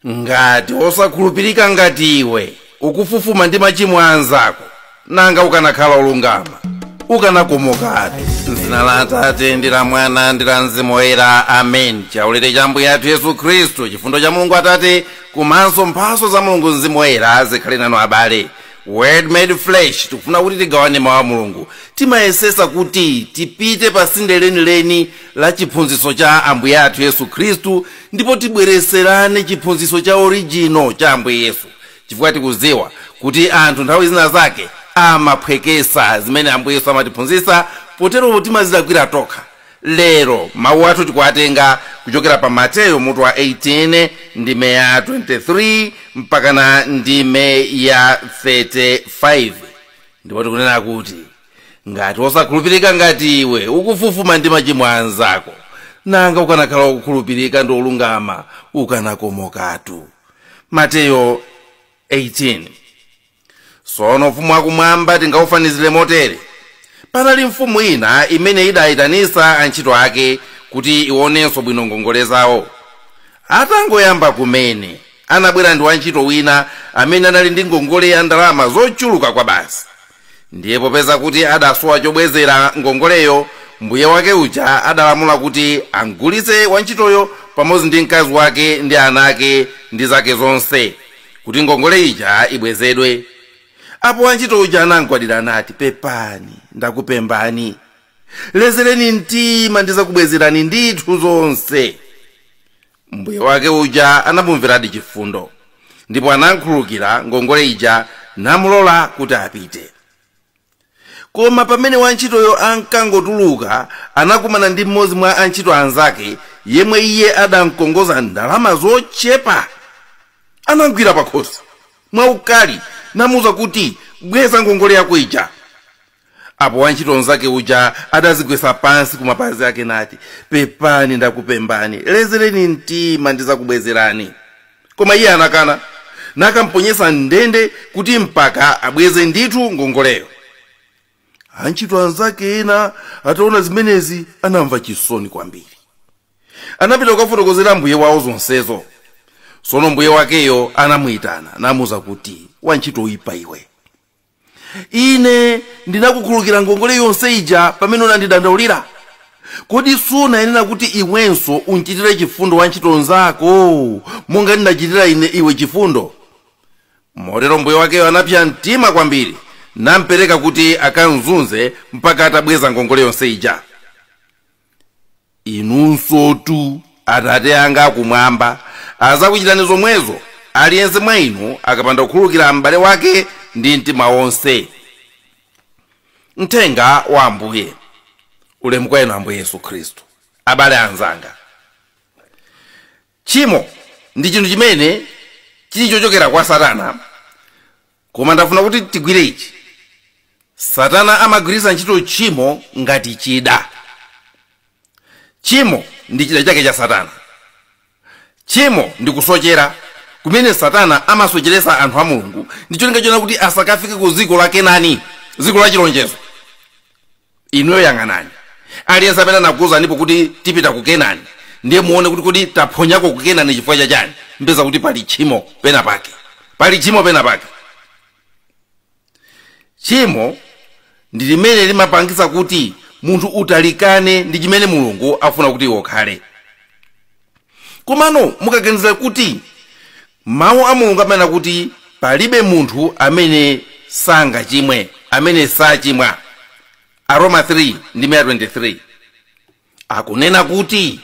Ngati osakhulupirika ngati iwe ukufufuma ndi machimo anzako, nanga ukanakhala olungama ukanakomokatu. M'dzina la Atate ndi la Mwana ndi la Mzimu Woyera, amen. Chaulere cha Ambuye athu Yesu Khristu, chifundo cha Mulungu Atate komanso mphatso za Mulungu Mzimu Woyera zikhale nanu abale. Word Made Flesh, tikufuna kuti tigawane mawu a Mulungu. Timayesesa kuti tipite pa tsinde lenileni la chiphunzitso cha Ambuye athu Yesu Khristu, ndipo tibwereserane chiphunzitso cha original cha Ambuye Yesu, chifukwa tikudziwa kuti anthu nthawi zina zake amaphwekesa zimene Ambuye Yesu amatiphunzitsa, potero timazilakwira tokha. Lero mawu athu tikuwatenga kuchokera pa Mateyo mutu wa 18 ndime ya 23 mpakana ndime ya 35, ndipo tikunena kuti ngati wosakhulupirika ngati iwe ukufufuma ndi machimo anzako, nanga ukanakhala wokukhulupirika ndi olungama ukanakomokatu. Mateyo 18. Sono ufumu wakumwamba tingaufanizire motere. Panali mfumu ina imene idayitanisa antchito ake kuti ionenso bwino ngongole zawo. Atangoyamba kumene, anabwera ndi wantchito wina amene anali ndi ngongole ya ndalama zochuluka kwa basi. Ndiye popeza kuti adasowa chobwezera ngongoleyo, mbuye wake uja adalamula kuti amgulitse wantchitoyo pamodzi ndi mkazi wake ndi ana ake ndi zake zonse, kuti ngongole ija ibwezedwe. Apo wantchito uja anamgwadira anati, pepani, ndakupembani, lezereni mtima, ndizakubwezerani ndithu zonse. Mbuye wake uja anamumveradi chifundo, ndipo anamkhululukira ngongole ija namulola kuti apite. Koma pamene wantchitoyo ankangotuluka, anakumana ndi mmodzi mwa antchito anzake yemwe iye adamkongoza ndalama zochepa. Anamgwira pakhosi mwaukali namuwuza kuti, bweza ngongole yako ija. Apo wantchito mnzake uja adazigwetsa pansi ku mapazi ake nati, pepani, ndakupembani, lezereni mtima, ndizakubwezerani. Koma iye anakana, nakamponyesa ndende kuti mpaka abweze ndithu ngongoleyo. Antchito anzake ena ataona zimenezi anamva chisoni kwambiri. Anapita kukafotokozera mbuye wawo zonsezo. Sono mbuye wakeyo anamuyitana namuwuza kuti, wantchito oyipa iwe, ine ndinakukhululukira ngongole yonse ija pamene unandidandaulira. Kodi sunayenera kuti iwenso unchitire chifundo wantchito nzako monga ndinachitira ine iwe chifundo? Motero mbuye wakeyo anapsa mtima kwambiri nampereka kuti akamzunze mpaka atabweza ngongole yonse ija. Inunsotu Atate anga akumwamba azakuchitani zomwezo, aliyense mwa inu akapanda kukhululukira m'bale wake ndi mtima wonse. Mthenga wa Ambuye. Ulemu kwa inu Ambuye Yesu Khristu. Abale anzanga, tchimo ndi chinthu chimene chili chochokera kwa Satana, koma ndafuna kuti tigwire ichi. Satana amagwiritsa ntchito tchimo ngati chida. Tchimo ndi chida chake cha Satana. Tchimo ndi kusochera kumene Satana amasocheresa anthu a Mulungu ndi cholinga chona kuti asakafike ku dziko la Kenani, dziko la chilonjezo. Inuyo yang'anani, aliyense amene anakuwuzanipo kuti tipita ku Kenani, ndiye muone kuti kodi taphonyako ku Kenani chifukwa chachani. Mpeza kuti pali tchimo pena pake, pali tchimo pena pake. Tchimo ndi limene limapangisa kuti munthu utalikane ndi chimene Mulungu afuna kuti iwe ukhale. Komano mukaganizira kuti mawu a Mulungu amanena kuti palibe munthu amene sangachimwe, amene sachimwa, Aroma 3 ndi 23 akunena kuti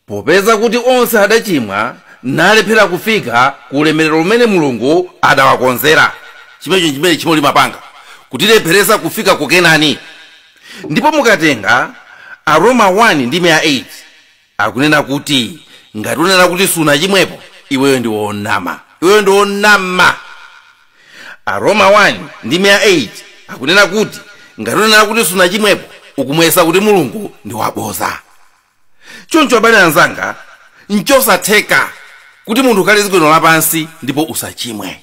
popeza kuti onse adachimwa nalephera kufika ku ulemerero umene Mulungu adawakonzera. Chimenecho chimene tchimo limapanga, kutilepheresa kufika ku Kenani. Ndipo mukatenga Aroma 1 ndi 8 akunena kuti ngati unena kuti sunachimwepo, iweyo ndi wonama, iweyo ndi wonama. Aroma 1 ndi 8 akunena kuti ngati unena kuti sunachimwepo, ukumuyesa kuti Mulungu ndi waboza. Choncho abale anzanga, nchosatheka kuti munthu ukhale dziko lino lapansi ndipo usachimwe.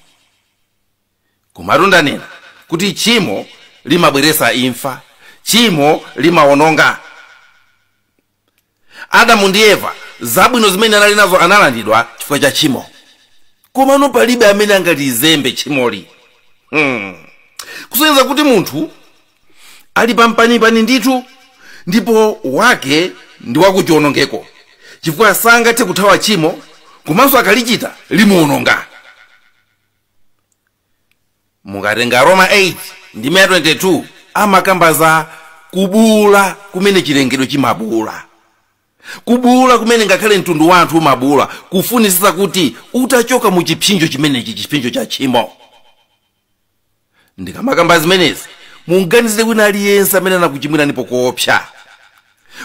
Komatu ndanena kuti tchimo limabweresa imfa, tchimo limawononga. Adamu ndi Eva Zabwino zimene anali nazo analandidwa chifukwa cha tchimo. Komano palibe amene angatizembe tchimoli. Kusonyeza kuti munthu ali pampanipani ndithu, ndipo wake ndi wakuchiwonongeko, chifukwa sangathe kuthawa tchimo, komanso akalichita limuwononga. Mukatenga Roma 8 ndi 22, amakamba za kubuula kumene chilengedwe chimabuula, kubuula kumene ngakhale mtundu wa anthu umabuula, kufunisisa kuti utachoka mu chipsinjo chimenechi, chipsinjo cha tchimo. Ndikamakamba zimenezi, munganizire wina aliyense amene anakuchimwiranipo koopsa,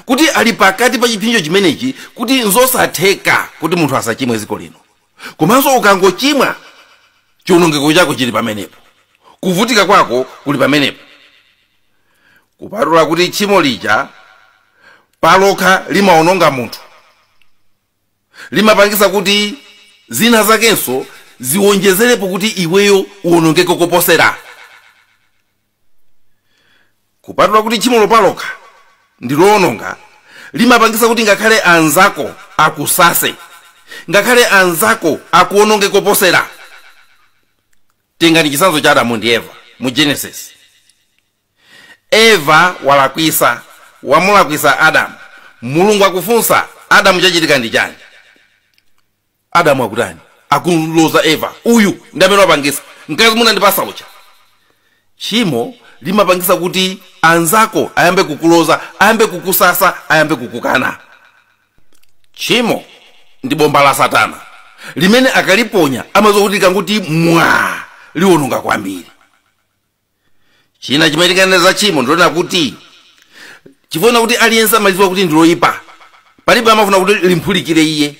kuti ali pakati pa chipsinjo chimenechi, kuti nzosatheka kuti munthu asachimwe dziko lino. Komanso ukangochimwa, chiwonongeko chako chili pamenepo, kuvutika kwako kuli pamenepo. Kupatula kuti tchimo lija palokha limawononga munthu, limapangisa kuti zina zakenso ziwonjezerepo kuti iweyo uwonongeke koposera. Kupatula kuti tchimo palokha ndi lowononga, limapangisa kuti ngakhale anzako akusase, ngakhale anzako akuwononge koposera. Tengani chitsanzo cha Adamu ndi Eva mu Genesis. Eva walakwisa, wamulakwisa Adamu. Mulungu akufunsa Adamu, chachitika ndi chani? Adamu akutani? Akuloza Eva, uyu ndi amene wapangisa, mkazi munandipasa ucha. Tchimo limapangisa kuti anzako ayambe kukuloza, ayambe kukusasa, ayambe kukukana. Tchimo ndi bomba la Satana limene akaliponya amadziwa kuti kanguti mwa liwononga kwambiri. China chimene tinganene za tchimo ndiona kuti chifukwa kuti aliyense amadziwa kuti ndi loyipa, palibe amafuna kuti limphulikire iye.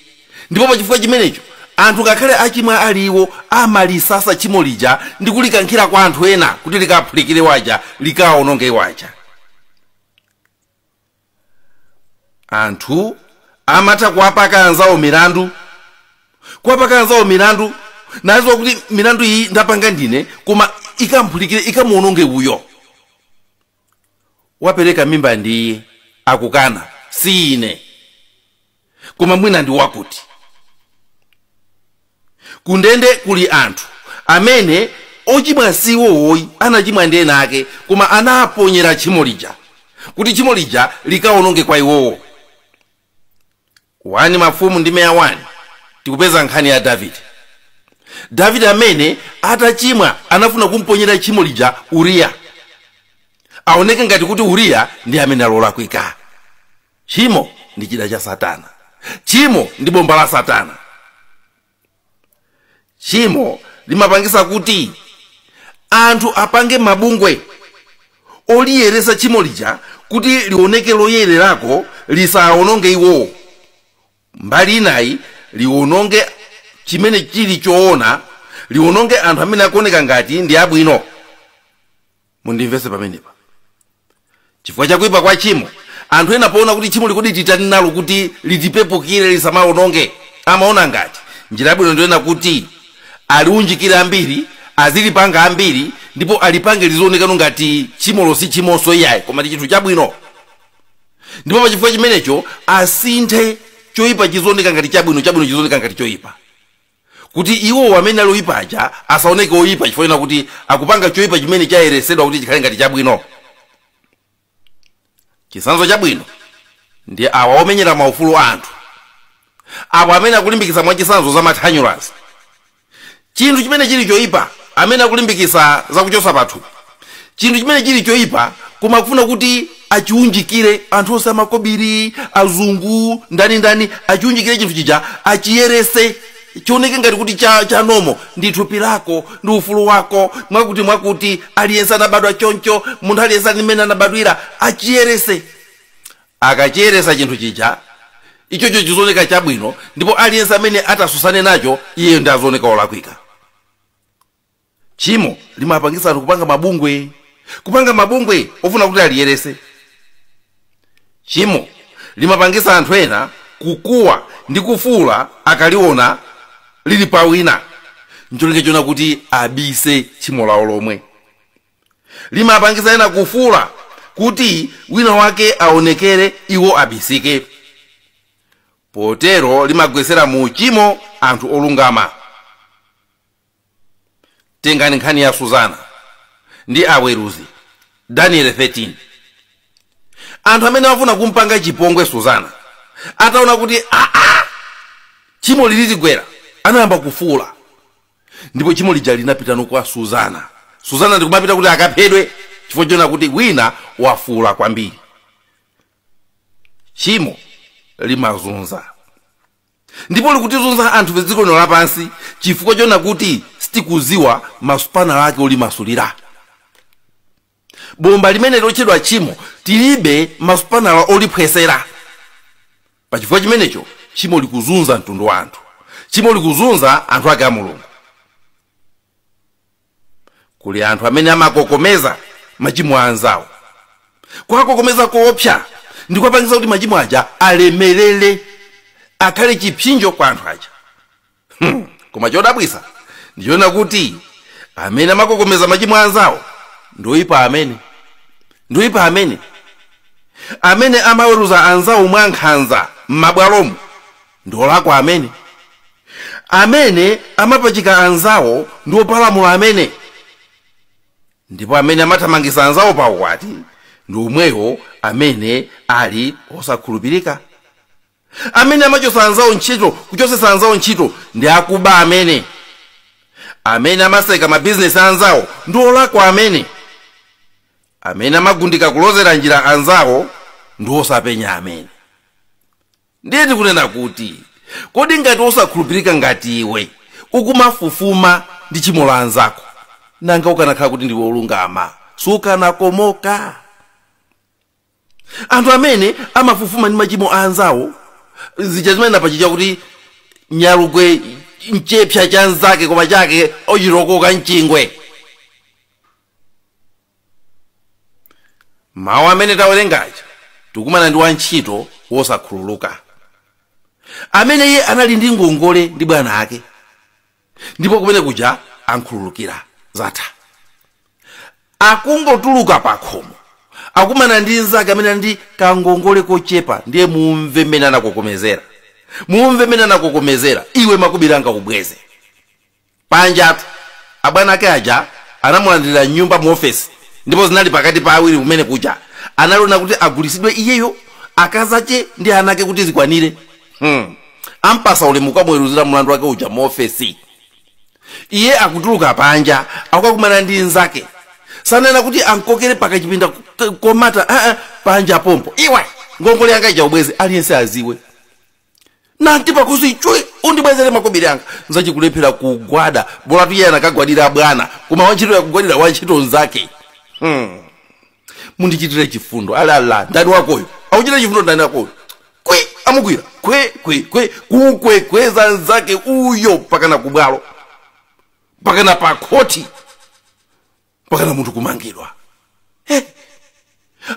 Ndipo pa chifukwa chimenecho anthu ngakhale achimwa aliwo amalisasa tchimo lija ndi kulikankhira kwa anthu ena kuti likaphulikire waja, likawononge waja. Anthu amatha kuwapaka anzawo milandu, kuwapaka anzawo milandu, naziwa kuti milandu iyi ndapanga ndine, koma ikamphulikire, ikamuwononge uyo wapereka mimba ndiye akukana, si ine, koma mwina ndi wakuti. Kundende kuli anthu amene ochimwa siwowoyi, anachimwa ndi ena ake, koma anaponyera tchimo lija kuti tchimo lija likawononge kwa iwowo. 1 Mafumu ndi 1 tikupeza nkhani ya Davide. Davide amene atachimwa anafuna kumponyera tchimo lija Uriya, aoneke ngati kuti Uriya ndi amene alolakwika. Tchimo ndi chida cha Satana, tchimo ndi bomba la Satana. Tchimo limapangisa kuti anthu apange mabungwe oliyeresa tchimo lija kuti lioneke loyererako, lisawononge iwowo. Mbali inayi liwononge chimene chili choona, liwononge anthu amene akuoneka ngati ndi abwino. Mundimvese pamenepa. Chifukwa chakuipa kwa tchimo, anthu ena poona kuti tchimo likudi titani nalo kuti litipepukire lisamawononge, amaona ngati njira yabwino ndiyona kuti aliunjikire ambiri, azilipanga ambiri, ndipo alipange lizionekano ngati tchimolo si tchimonso iyayi, koma ndi chinthu chabwino. Ndipo pa chifukwa chimenecho asinthe choyipa chizioneka ngati chabwino, chabwino chizioneka ngati choyipa, kuti iwo amene ali oyipa aja asaoneke oyipa, chifukwa kuti akupanga choyipa chimene chayeresedwa kuti chikhale ngati chabwino. Chitsanzo chabwino ndi awa omenyera maufulu a anthu, apo amene akulimbikitsa mwachitsanzo za mathanyulazi, chinthu chimene chili choyipa, amene akulimbikitsa zakuchosa pathupi, chinthu chimene chili choyipa, koma akufuna kuti achiunjikire anthu onse, amakobiri, azungu, ndani ndani, achiunjikire chinthu chija, achiyerese chioneke ngati kuti cha nomo, ndi thupi lako, ndi ufulu wako, mwakuti mwakuti aliyense anabadwa choncho, munthu aliyense ali mmene anabadwira. Achiyerese. Akachiyeresa chinthu chija, ichocho chizioneka chabwino, ndipo aliyense amene atasusane nacho iye ndi azioneka olakwika. Tchimo limapangisa anthu kupanga mabungwe, kupanga mabungwe ofuna kuti aliyerese. Tchimo limapangisa anthu ena kukuwa ndi kufuula akaliona lili pa wina, ncholinga chona kuti abise tchimo lawo lomwe. Limapangisa ena kufuula kuti wina wake aonekere, iwo abisike. Potero limagwesera mu uchimo anthu olungama. Tengani nkhani ya Suzana ndi aweruzi, Daniel 13. Anthu amene amafuna kumpanga chipongwe Suzana ataona kuti aa, tchimo lilitigwera, anayamba kufuula, ndipo tchimo lija linapitano kwa Suzana. Suzana ndikumapita kuti akaphedwe chifukwa chona kuti wina wafuula kwambiri. Tchimo limazunza, ndipo likutizunza anthu padziko lino lapansi chifukwa chona kuti sitikuziwa masupanala ake olimasulira. Bomba limene lotchedwa tchimo tilibe masupanala oliphwesera. Pachifukwa chimenecho tchimo likuzunza mtundu wa anthu, tchimo likuzunza anthu ake a Mulungu. Kuli anthu amene amakokomeza machimo a anzawo, kuwakokomeza koopsa ndi kuwapangisa kuti machimo aja alemerere, akhale chipsinjo kwa anthu aja. Koma chodabwisa ndichoona kuti amene amakokomeza machimo anzawo ndoyipa amene, ndoyipa amene, amene amaweruza anzawo mwa nkhanza m'mabwalomo ndiolakwa amene, amene amapachika anzawo ndi opalamula amene, ndipo amene amathamangisa anzawo pa ukwati ndi omwewo amene ali osakhulupirika. Amene amachosa anzawo ntchito, kuchosesa anzawo ntchito ndi akuba amene, amene amaseka mabizinesi anzawo ndi olakwa amene, amene amagundika kulozera njira anzawo ndi osapenya amene. Ndiye tikunena kuti kodi ngati osakhulupirika ngati iwe ukumafufuma ndi tchimo la anzako, nanga ukanakhala kuti ndiwe olungama sukanakomoka? Anthu amene amafufuma ndi machimo a anzawo, zija zimene napachija kuti nyalugwe mchepsa cha nzake koma chake ochirokoka mchingwe. Mawu amene tawerengaja tikumana ndi wantchito wosakhululuka amene iye anali ndi ngongole ndi bwana ake, ndipo kumene kuja ankhululukira zatha. Akungotuluka pa khomo akumana ndi nzake amene ali ndi kangongole kochepa, ndiye mumve mmene anakokomezera, mumve mmene anakokomezera, iwe makobiri anga ubweze. Panjatu abwana ake aja anamulandira nyumba mu ofesi, ndipo zinali pakati pa awiri kumene kuja analona kuti agulisidwe iyeyo, akazache ndi ana ake kuti zikwanire. Ampasa ulemu kamweruzira mlandu wake uja mu ofesi. Iye akutuluka panja akukakumana ndi nzake, sanena kuti ankokere pakachipinda komata panja pompo, iwe ngongole yanga ija ubweze, aliyense aziwe nanti pakusi chwe undibwezere makobiri anga. Nzachikulephera kugwada, bola tuye anakagwadira bwana, koma wantchito yakugwadira wantchito nzake. Mundichitire chifundo alala ndani wakoyo akuchitira chifundo ndani wakoyo, kwe amugwira kwe kwe kwe kukwekweza nzake uyo pakana kubwalo, pakana pa khoti, pakana munthu kumangidwa.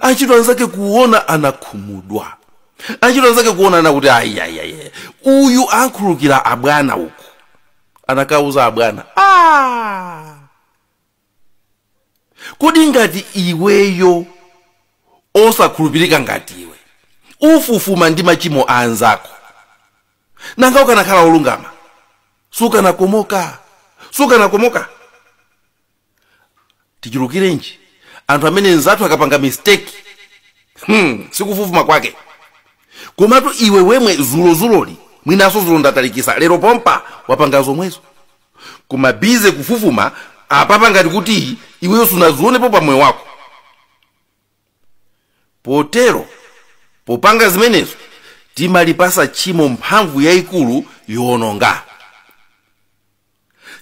Antchito anzake kuona anakhumudwa, antchito anzake kuona anakuti ayiayiayi uyu ankhululukira abwana uku, anakauza abwana. Kodi ngati iweyo osakhulupirika ngati iwe ufufuma ndi machimo a anzako, nanga ukanakhala olungama sukanakomoka, sukanakomoka? Tichulukirenji anthu amene nzathu akapanga mistake, sikufufuma kwake, komatu iwe wemwe zulozuloli mwinaso zulondatalikisa lero pompa wapanga zomwezo, koma bize kufufuma apapa ngati kuti iweyo sunazionepo pa moyo wako. Potero popanga zimenezo timalipasa tchimo mphamvu yayikulu yowononga.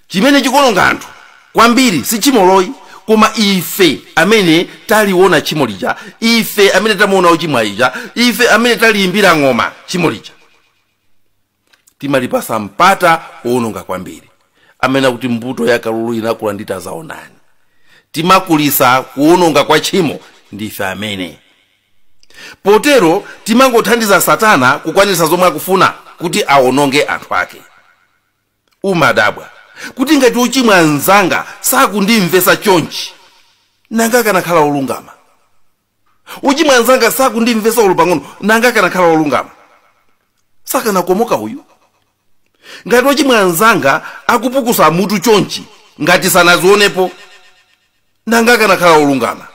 Chimene chikuwononga anthu kwambiri si tchimo loyi, koma ife amene taliona tchimo lija, ife amene tamuona uchimwa ija, ife amene taliyimbira ng'oma tchimo lija, timalipasa mpata wowononga kwambiri. Amene akuti mbuto ya kalulu inakula ndi tazaonani, timakulisa kuwononga kwa tchimo ndife amene. Potero timangothandiza Satana kukwanitsa zomwe akufuna kuti awononge anthu ake. Umadabwa kuti ngati uchimwa anzanga sakundimvesa chonchi, nanga akanakhala olungama? Uchimwa anzanga sakundimvesa olo pang'ono, nanga akanakhala olungama? Sakanakomoka uyu? Ngati wochimwa anzanga akupukusa mutu chonchi ngati sanazionepo, nanga akanakhala olungama?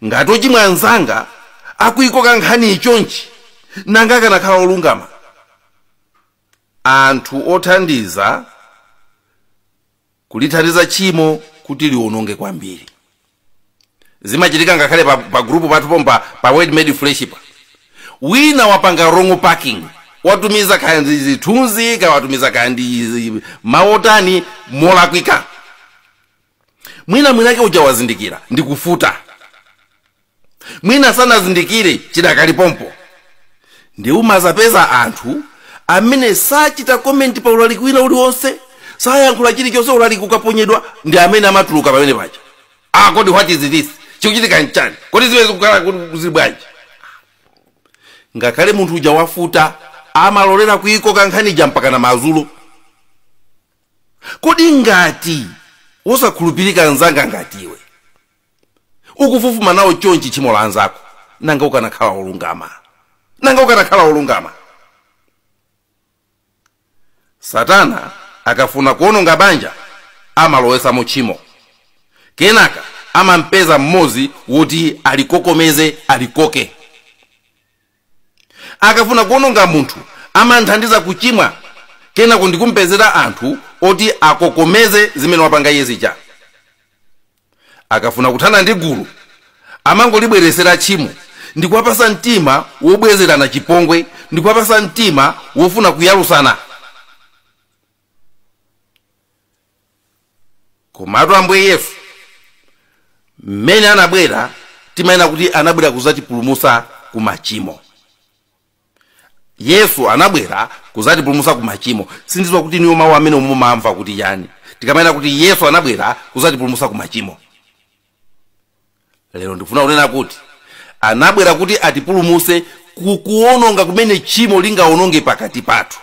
Ngati wochimwa anzanga akuyikoka nkhani chonchi, nanga akanakhala olungama? Anthu othandiza kulithandiza tchimo kuti liwononge kwambiri. Zimachitika ngakhale pa group pathu pompa pa Word Made Flesh pa. Wina wapanga wrong parking, watumiza kaya ndi zithunzi, kaya watumiza kaya ndi maotani molakwika. Mwina mwinake uja wazindikira ndikufuta, mwina sanazindikire chidakali pompo. Ndi umazapeza anthu amene sachita comment pa ulaliki wina uliwonse, sayankhula chilichonse ulaliki ukaponyedwa, ndi amene amatuluka pamene paja. Kodi what is this? Chikuchitika nchani? Kodi ziwezi kukhala kuti zili bwanji? Ngakhale munthu uja wafuta amalolera kuyikoka nkhanija mpaka na madzulo. Kodi ngati wosakhulupirika anzanga ngati iwe ukufufuma nawo chonchi tchimo la anzako, nanga ukanakhala olungama? Nanga ukanakhala olungama? Satana akafuna kuononga banja amalowesa mu tchimo, kenaka amampeza mmodzi woti alikokomeze, alikoke. Akafuna kuononga munthu amanthandiza kuchimwa, kenako ndikumpezera anthu oti akokomeze zimene wapanga iye zija. Akafuna kuthana ndi gulu amangolibweresera tchimo ndikuwapasa mtima wobwezerana chipongwe, ndikuwapasa mtima wofuna kuyalusana. Komatu Ambuye Yesu mmene anabwera, timayena kuti anabwera kuzatipulumutsa ku machimo. Yesu anabwera kuzatipulumutsa ku machimo. Sindidziwa kuti niwo mawu amene mumamva kuti yani tikamayena kuti Yesu anabwera kuzatipulumutsa ku machimo. Lero ndikufuna kunena kuti anabwera kuti atipulumutse kukuononga kumene tchimo lingaononge pakati pathu.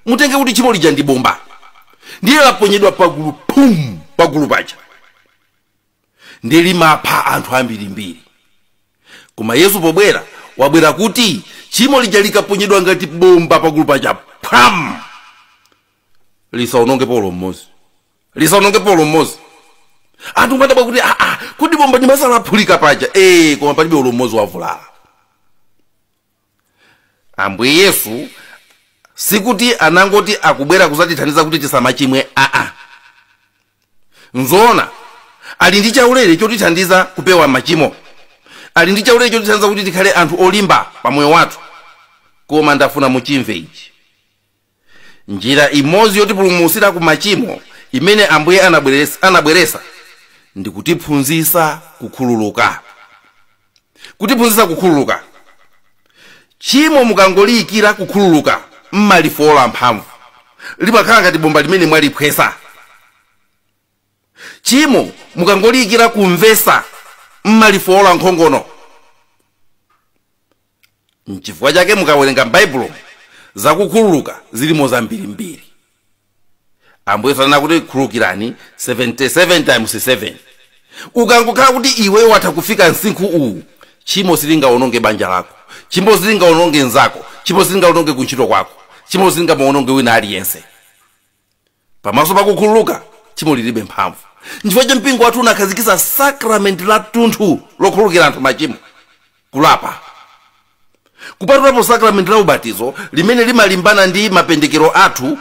Mutenge kuti tchimo lija ndi bomba, ndiye laponyedwa pagulu, pum, pagulu paja ndi limapha anthu ambirimbiri. Koma Yesu pobwera wabwera kuti tchimo lija likaponyedwa ngati bomba pagulu paja, pam, lisaononge polo mmodzi, lisaononge polo mmodzi. Anthu ngadabwa kuti kodi bomba ndimasalaphulika paja, koma palibe ulo mmodzi wavulala. Ambuye Yesu sikuti anangoti akubwera kuzatithandiza kuti tisamachimwe, Nzoona ali ndi chaulere chotithandiza kupewa machimo, ali ndi chaulere chotithandiza kuti tikhale anthu olimba pa moyo wathu. Koma ndafuna muchimve ichi, njira imodzi yotipulumutsira ku machimo imene Ambuye anabweresa ndi kutiphunzitsa kukhululuka. Kutiphunzitsa kukhululuka. Tchimo mukangoliyikira kukhululuka, mmalifola mphamvu, limakhala ngati bomba limene mwaliphwesa. Tchimo mukangoliyikira kumvesa, mmalifola nkhongono. Nchifukwa chake mukawerenga m'Baibulo zakukhululuka zilimo zambirimbiri. Ambuye sanena kuti khululukirani 77 times 7. Ukangokhala kuti iwe watha kufika msinkhu uwu, tchimo silingaononge banja lako, tchimo silingaononge nzako, tchimo silingaononge kuntchito kwako, tchimo silingamuononge wina aliyense. Pamaso pakukhululuka tchimo lilibe mphamvu. Nchifukwa cha mpingo wathu unakhazikitsa sakramenti la tunthu lokhululukira anthu machimo, kulapa. Kupatulapo sakramenti la ubatizo limene limalimbana ndi mapendekero athu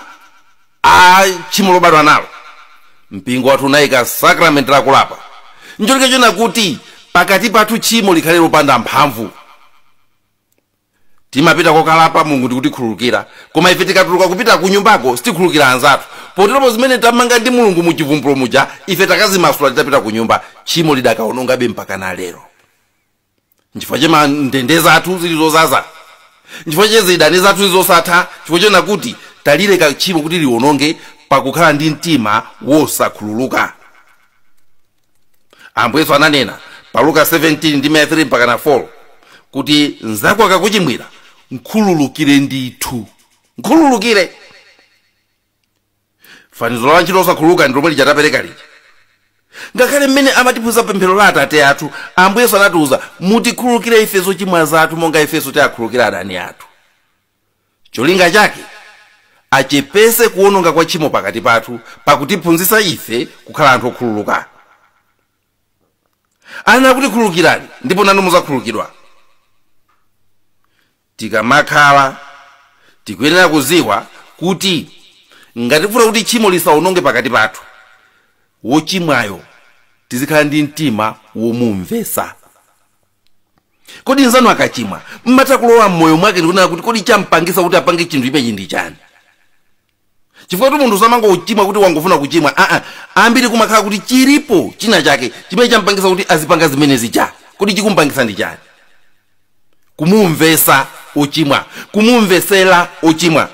a tchimo lobadwa nalo, mpingo wathu unayika sakramenti la kulapa. Ncholinga chona kuti pakati pathu tchimo likhale lopanda mphamvu. Timapita kokalapa, Mulungu ndikutikhululukira, koma ife tikatuluka kupita ku nyumbako sitikhululukira anzathu. Poteropo zimene tamanga ndi Mulungu mu chivumbulutso muja ife takazimasula titapita ku nyumba, tchimo lidakaonongabe mpaka na lero. Nchifukwa chema ndende zathu zili zozaza, nchifukwa che zidani zathu zili zosatha, chifukwa chena kuti talileka tchimo kuti liwononge pakukhala ndi mtima wosakhululuka. Ambuye Yesu ananena pa Luka 17 ndi 3 mpaka na 4 kuti nzako akakuchimwira nkhululukire ndithu, nkhululukire. Fanizo la ntchito osakhululuka ndi lomwe lija tapereka lija. Ngakhale mmene amatiphunzitsa pemphero la Atate athu, Ambuye Yesu anatiuza mutikhululukire ife zochimwa zathu monga ifenso tiakhululukira adani athu. Cholinga chake achepese kuononga kwa tchimo pakati pathu pakutiphunzitsa ife kukhala anthu okhululuka. Anena kuti khululukirani ndipo nanu muzakhululukidwa. Tikamakhala tikuyenera kuziwa kuti ngati tifuna kuti tchimo lisaononge pakati pathu, wochimwayo tizikhala ndi mtima womumvesa. Kodi nzanu akachimwa mmatha kulowa mmoyo mwake ndikunena kuti kodi champangisa kuti apange chinthu imechi ndi chani? Chifukwa kuti munthu samangochimwa kuti wangofuna kuchimwa, ambiri kumakhala kuti chilipo china chake chimene champangisa kuti azipanga zimene zija. Kodi chikumpangisa ndi chani? Kumumvesa ochimwa, kumumvesera ochimwa.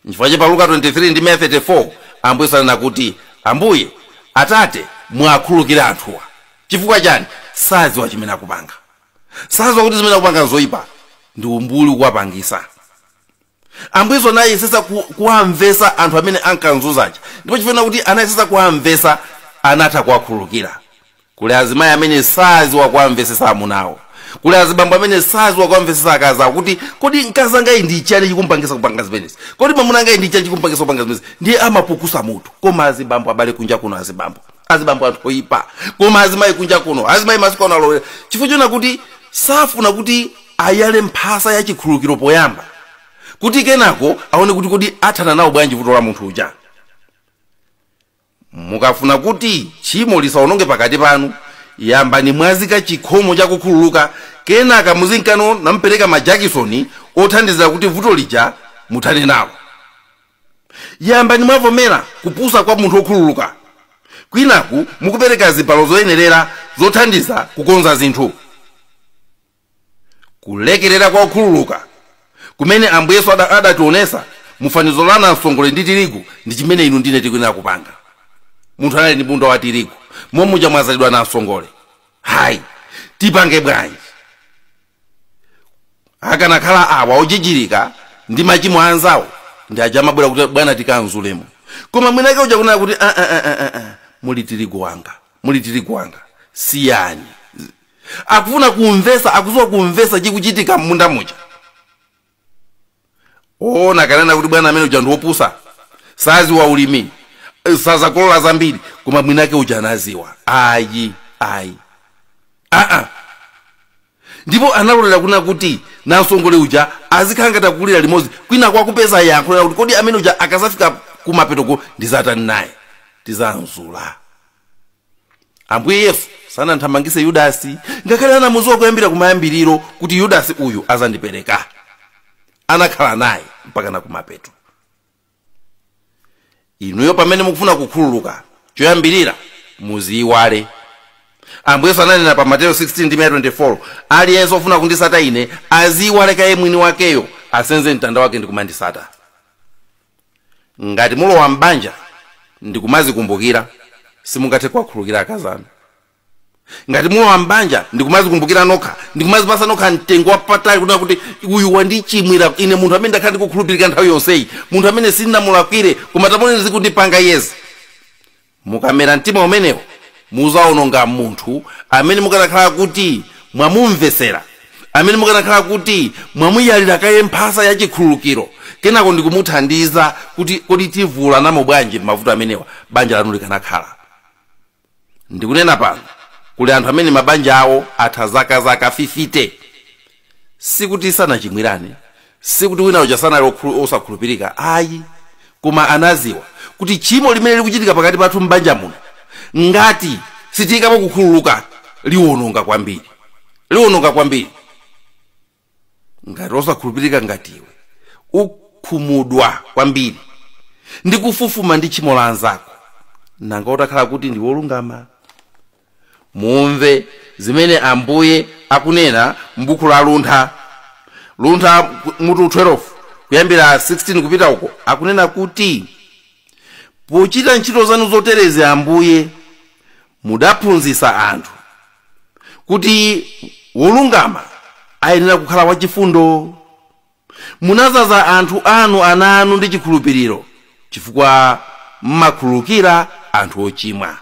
Nchifukwa cha pa Luka 23 ndi 34 Ambuye sanena kuti Ambuye Atate mwakhululukira anthuwa. Chifukwa chani? Saziwa chimene akupanga, saziwa kuti zimene akupanga zoyipa ndi umbuli kuwapangisa. Ambuye anayesesa kuwamvesa anthu amene ankanzuzacha, ndipo chifukwa kuti anayesesa kuwamvesa anatha kuwakhululukira. Kuli azimayi amene saziwa kuwamvesesa amunawo, kuli azibambo amene saziwa kuwamvesesa akazi awo kuti kodi mkazi angayi ndi chani chikumpangisa kupanga zimenezi, kodi mwamuna angayi ndi chani chikumpangisa kupanga zimenezi. Ndiye amapukusa mutu. Koma azibambo abale kunja kuno, azibambo anthu oyipa. Koma azimayi kunja kuno, azimayi masiku ano alowera chifukwa chona kuti safuna kuti ayale mphasa ya chikhululukiro poyamba, kuti kenako aone kuti kodi athana nawo bwanji vuto la munthu uja. Mukafuna kuti tchimo lisaononge pakati panu, yambani mwazika chikhomo chakukhululuka, kenaka muzinkano nampereka majakisoni othandizira kuti vuto lija muthane nalo. Yambani mwavomera kupusa kwa munthu okhululuka, kwinaku mukupereka zipalo zoyenerera zothandiza kukonza zinthu. Kulekerera kwa okhululuka kumene Ambuye Yesu adationesa mufanizo la namsongole ndi tirigu ndi chimene inu ndine tikuyenera kupanga. Munthu anali ndi munda wa tirigu, momwe mwazalidwa namsongole. Hayi, tipange bwanji? Akanakhala awa ojijirika ndi machimo anzawo ndi aja amabwera kuti bwana tikanzulemo. Koma mwinake uja kunena kuti muli tirigu wanga, muli tirigu wanga, siyani. Akufuna kumvesa, akuziwa kumvesa chikuchitika m'munda muja. Ona kanena kuti bwana amene uja ndi wopusa, saziwa ulimi, sazakolola zambiri, koma mwinake uja anaziwa. Ayi, ayi, Ndipo analolera kuna kuti namsongole uja azikhala ngati akulira limodzi, kwina kwakupeza yankho kuti kodi amene uja akazafika kumapetoko ndizatani naye, tizanzula. Ambuye Yesu sananthamangise Yudasi, ngakhale anamuziwa kuyambira kumayambiriro kuti Yudasi uyu azandipereka. Anakhala naye mpaka na kumapeto. Inuyo pamene mukufuna kukhululuka, choyambirira muziyiwale. Ambuye Yesu ananena pa Mateyu 16:24, aliyense ofuna kundisata ine aziyiwale kaye mwini wakeyo, asenze mtanda wake ndikumandisata. Ngati mulowa m'banja ndikumazikumbukira, simungathe kuwakhululukira akazanu. Ngati mulowa m'banja ndikumazikumbukira nokha, ndikumazipasa nokha mtengo wapatali kunena kuti uyu wandichimwira ine, munthu amene ndakhala ndikukhulupirika nthawi yonseyi, munthu amene sindinamulakwire, koma tamoneni zikundipanga yezi. Mukamera mtima umenewo muzaononga munthu amene mukanakhala kuti mwamumvesera, amene mukanakhala kuti mwamuyalira kaye mphasa ya chikhululukiro, kenako ndikumuthandiza kuti kodi tivula namo bwanji mavuto amenewa, banja lanu likanakhala. Ndikunena pano kuli anthu amene mabanja awo atha zaka 50, sikuti sanachimwirane, sikuti wina uja sanali osakhulupirika, ayi, koma anaziwa kuti tchimo limene likuchitika pakati pathu m'banja muno ngati sitiyikapo kukhululuka liwononga kwambiri, liwononga kwambiri. Ngati osakhulupirika ngati iwe ukhumudwa kwambiri ndi kufufuma ndi tchimo la anzako, nanga utakhala kuti ndi wolungama. Mumve zimene Ambuye akunena m'buku la Luntha, Luntha mutu 12 kuyambira 16 kupita uko, akunena kuti pochita ntchito zanu zoterezi Ambuye mudaphunzitsa anthu kuti wolungama ayenera kukhala wachifundo. Munazaza anthu anu ana anu ndi chikhulupiriro, chifukwa mmakhululukira anthu ochimwa.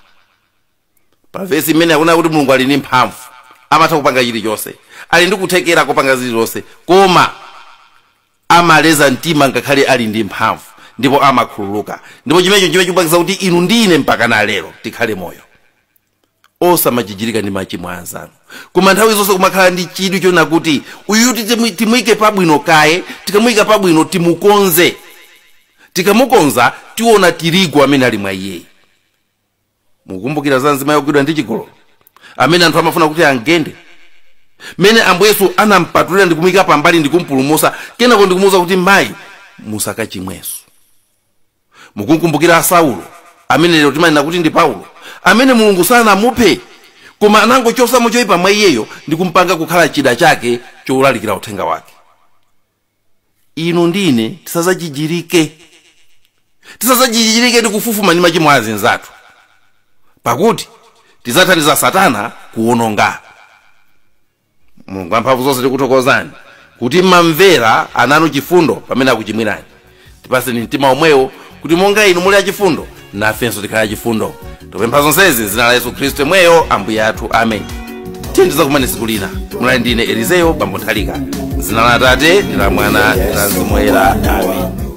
Pa vesi imene akunena kuti Mulungu ali ndi mphamvu, amatha kupanga chilichonse, ali ndi kuthekera kupanga zilizonse, koma Amaleza mtima ngakhale ali ndi mphamvu, ndipo amakhululuka. Ndipo chimenecho chimene chikupangisa kuti inu ndi ine mpaka na lero tikhale moyo. Osamachijirika ndi machimo anzanu, koma nthawi zonse kumakhala ndi chidwi chona kuti uyu timuyike pabwino kaye. Tikamuyika pabwino, timukonze. Tikamukonza, tiona tirigu amene ali mwa iyeyi. Mukukumbukira za mzimayi wogwidwa ndi chigololo amene anthu amafuna kuti angende, mene Ambuye Yesu anampatulira ndi kumuyika pambali ndi kumpulumutsa, kenako ndikumuwuza kuti, "Mayi, musakachimwenso"? Mukukumbukira Saulo amene lero timanena kuti ndi Paulo, amene Mulungu sanamuphe koma anangochosamo choyipa mwa iyeyo ndi kumpanga kukhala chida chake cholalikira uthenga wake? Inu ndine tisazachijirike, tisazachijirike ndi kufufuma ndi machimo a azinzathu, pakuti tidzathandiza Satana kuwononga. Mulungu amphamvu zonse, tikuthokozani kuti mmamvera ananu chifundo pamene akuchimwirani. Tipaseni mtima omwewo kuti monga inu muli achifundo, nafenso tikhale achifundo. Tikupempha zonsezi zina la Yesu Khristu yemweyo Ambuye athu, amen. Tiye tidzakumane tsiku lina. Munali ndine Elizeyo Bambo Nthalika. Zina la Atate ndi la Mwana ndi la Mzimu Woyera, amen.